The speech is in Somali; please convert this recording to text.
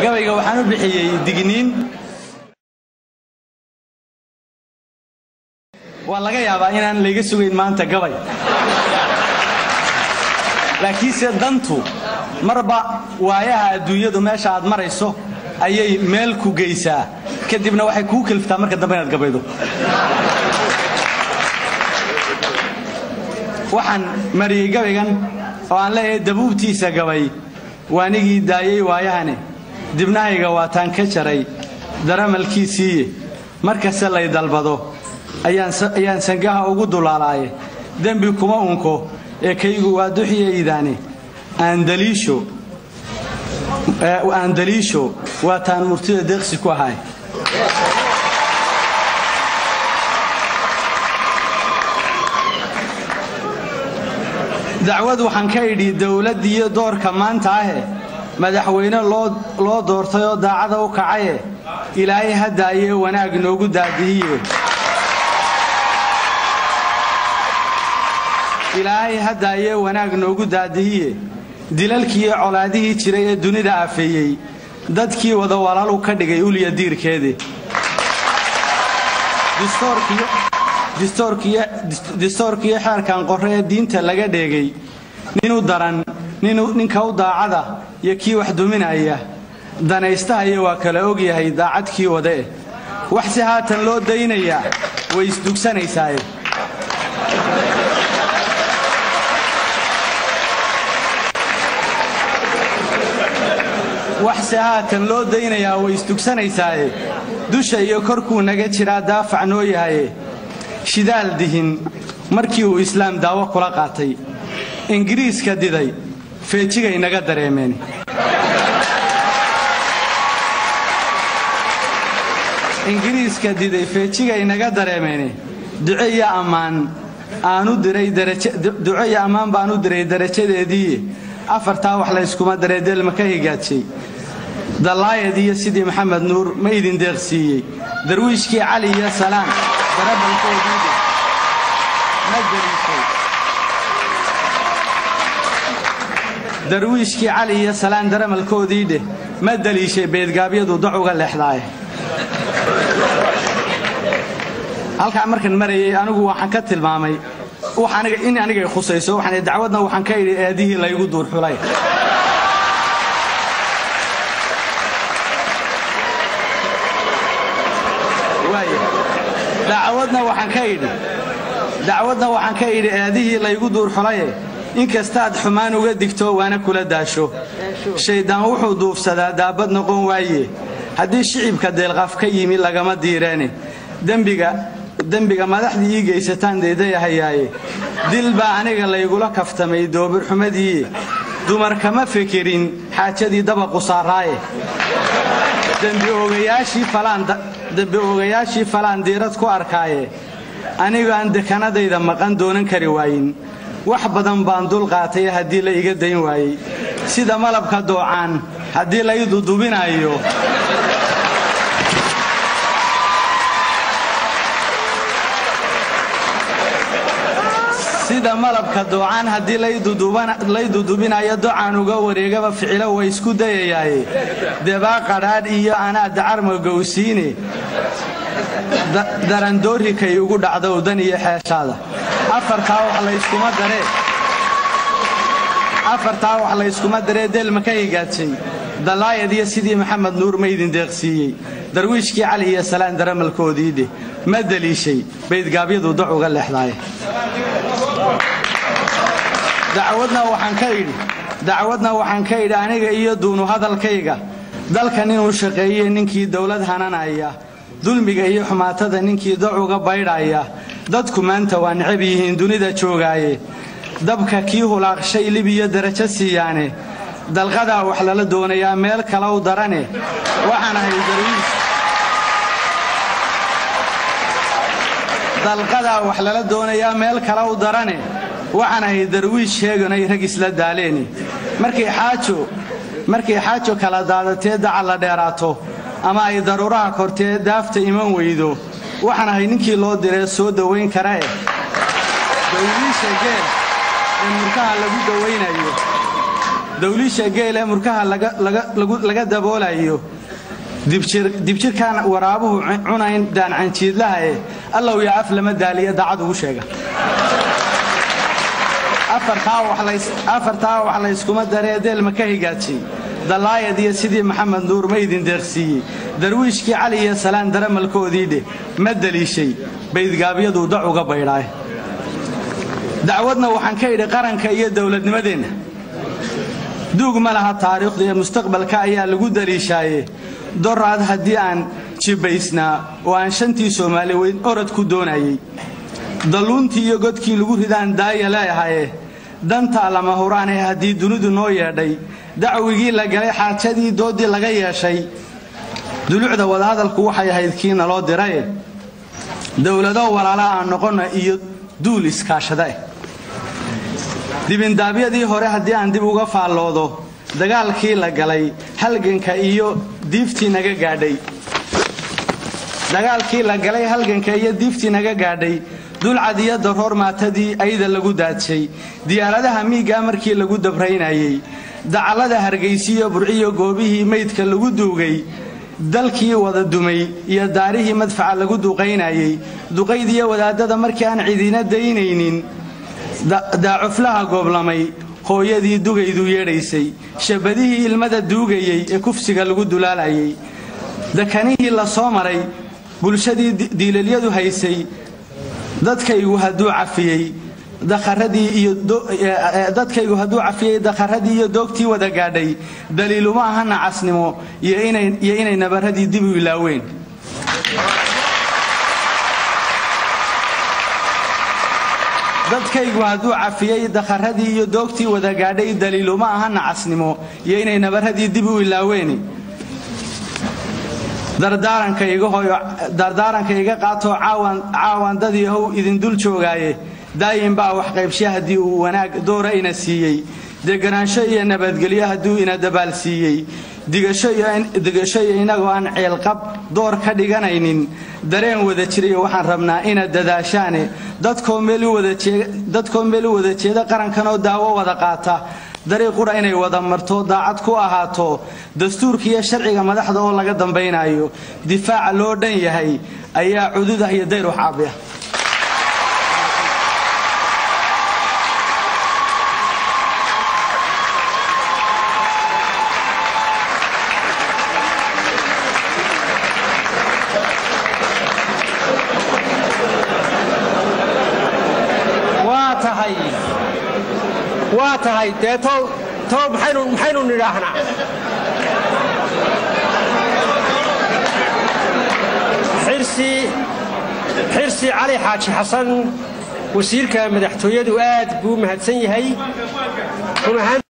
Gabayga waxaan u bixiyey digniin. Waa laga yaabaa inaan layga sugayn maanta gabay, laakiinse dantu marba waayaha adduunyadu meesha aad marayso ayay meel ku geysaa, kadibna waxay kuu keliftaa marka dambe inaad gabaydo. Waxaan mariyey gabaygan oo aan leeyahay dabuubtiisa gabay waanigii daayey waayahane, dibnahayga waataan ka jaray daramalkiisiiye, markasta lay dalbado ayaan sangaha ugu dulaalaaye, dembi kuma unko ee kaygu waa duxiyaydaane, aan daliisho waataan murtida deeqsi ku ahaay. Dacwad waxaan ka idhi dowladdiiyo doorka maanta ahe, madaxweyne loo doortayoo daacada u kacaye, Ilaahay ha daayee wanaag noogu daadihiye, Ilaahay ha daayee wanaag noogu daadihiye, dilalkiiyo colaadihii jiray ee dunida aafeeyey dadkii wada walaalu ka dhigay uliya diirkeedii, distoorkiiyo xeerkan qorre ee diinta laga dheegay, ninu daran ninka u daacada iyo kii wax duminaya danaystahaya waa kala ogyahay daacadkii wade eh, wax si haatan loo daynayaa way isdugsanaysaay. Waxse haatan loo daynayaa way isdugsanaysaaye, dusha iyo korkuu naga jiraa daafac noo yahaye, shidaal dihin markii uu Islaam daawo kula qaatay Ingiriiska diday feejigay naga dareemeen. Ingiriiska diday feejigay naga dareemeene, duco iyo ammaan aanu diray, duco iyo ammaan baan u diray darajadeediiye, afartaa wax layskuma daree delma ka higaajay dallaayad iyo sidii Maxamed Nuur ma idin deeqsiiyey, Darwiishkii Cali iyo Salaan darabalkoodiide ma deliishay, Darwiishkii Cali iyo Salaan daramalkoodii dheh ma daliishay beedgaabyadu dac uga leexdaaye. Halkaa markan marayay anigu waxaan ka tilmaamay in anigay khusayso, waxaan dacwadna waxaan ka idhi eedihii laygu duurxulay. Dacwadna waxaan ka idhi, dacwadna waxaan ka idhi eedihii laygu duurxulaye, inkastaad xumaan uga digto waana kula daasho, shayddaan wuxuu duufsadaa daabad noqon waaye, haddii shicibka deelqaf ka yimi lagama diireene, dembiga madaxdii ii geysataan deydayahayaaye, dil baa aniga laygula kaftamay doobirxumadiiye, dumar kama fekerin xaajadii dabaqu saaraaye, dembi oogayaashii falaan diirad ku arkaaye, anigaan dekanadayda maqan doonan kari waayin, wax badan baan dul qaatay haddii la iga dayn waayey, sida malabka doocaan haddii lay dudubinayo, sida malabka doocaan haddii lay dudubinayo, docaan uga wareegaba ficilo way isku dayayaaye, debaa qadhaadh iyo anaa dacarma gowsiine, darandoorikay ugu dhacdow dan iyo xeeshaada. Afartaa wax layskuma daree, afartaa wax layskuma daree delma ka higaajay dallaayad iyo sidii Maxamed Nuur ma idin deeqsiiyey, Darwiishkii Cali iyo Salaan daramalkoodii dheh ma daliishay baydgaabyadu dac uga leexdaaye. Dacwadna waxaan ka idhi, dacwadna waxaan ka idhi aniga iyo duunu hadalkayga, dalkan inuu shaqeeye ninkii dowlad hananaya, dulmiga iyo xumaatada ninkii dac uga baydhaya, dadku maanta waa necab yihiin dunida joogaaye, dabka kii hulaaqshay Libiya darajo siiyaane, dalqadaa wax lala doonayaa meel kale u darane, waxaan ahay darwiish. Dalqadaa wax lala doonayaa meel kale u darane, waxaan ahay darwiish sheeganay rag isla daaleeni, markay xaajo kala daadatee daca la dheeraato ama ay daruuraha kortee daafta iman weydo, waxaan ahay ninkii loo diree soo dawayn kara eh, dawliisha geel ee murkaha lagu dawaynayo, Dawliisha geele murkaha laga daboolayo, dibjirkaan waraabuhu cunayn daancanjiidlahae, allow yaa af lama daaliya daacad ugu sheega. Afartaa wax layskuma daree deelma ka higaajay, dallaayad iyo sidii Maxamed Nuur ma idin deeqsiiyey? Darwiishkii Cali iyo Salaan daramalkoodii dheh ma daliishay, baydgaabyaduu dac uga baydhaay. Dacwadna waxaan ka idhi qaranka iyo dowladnimadeenna, duug ma laha taariikhdu ee mustaqbalka ayaa lagu daliishaaye. Doraad haddii aan jibbaysnaa oo aan shantii Soomaali weyn orod ku doonayey, dalluuntii iyo godkii lagu ridaan daaya leeyahaye. Dantaa lama huraanee haddii dunidu noo yeedhay, dacwigii la galay, xaajadii doodii laga yeeshay, dulucda wadahadalku waxay ahayd kii naloo diraye. Dowlado walaala aan noqonna iyo duul iskaashadaeh. Dibindaabyadii hore haddii aan dib uga faalloodo, dagaalkii la galay, halganka iyo diiftii naga gaadhay, dagaalkii la galay, halganka iyo diiftii naga gaadhay, dulcad iyo daroor maatadii ayda lagu daadshay, diyaaradaha miiggaa markii lagu dabraynayey, dacallada Hargaysiyo Burciyo goobihii maydka lagu duugay, dalkii wada dumay iyo daarihii madfaca lagu duqaynayey, duqaydiyo wadaadada markii aan cidina daynaynin, daacuflaha gooblamay, hooyadii dugaydu yeedhaysay, shabadihii ilmada duugayey ee kufsiga lagu dulaalayay, dakanihii la soo maray, bulshadii diilalyadu haysay, dadkaygu hadduu cafiyey dakharadii iyo dadkaygu hadduu cafiyey dakharadii iyo doogtii wada gaadhay, daliiluma aha nacasnimo iyo inay nabaradii dib u ilaaween. Dadkaygu hadduu cafiyey dakharadii iyo doogtii wada gaadhay, daliiluma aha nacasnimo iyo inay nabaradii dib u ilaaweeni. Dardaaranka iga hoyo, dardaaranka iga qaato, caawan dad yahow idin dul joogaaye. Daayin baa wax qaybshe haddii uu wanaag doora ina siiyey, deganaansho iyo nabadgelyo hadduu ina dabaal siiyey, digasho iyo inagoo aan ceelqab door ka dhiganaynin, dareen wada jirayo waxaan rabnaa inaad dadaashaane. Dadkoo meel u wada jeeda, qarankanoo daawo wada qaata, dariiq qura inay wada marto, daacad ku ahaato dastuurka iyo sharciga madaxda oo laga dambaynayo, difaaca loo dhan yahay ayaa cududah iyo dayr wax caabiya. Waa tahay dee tow tow maxaynu nidhaahnaa? Xirsi Cali Xaaji Xasan, wasiirka madaxtooyadu, aad buu mahadsan yahay run ahaan.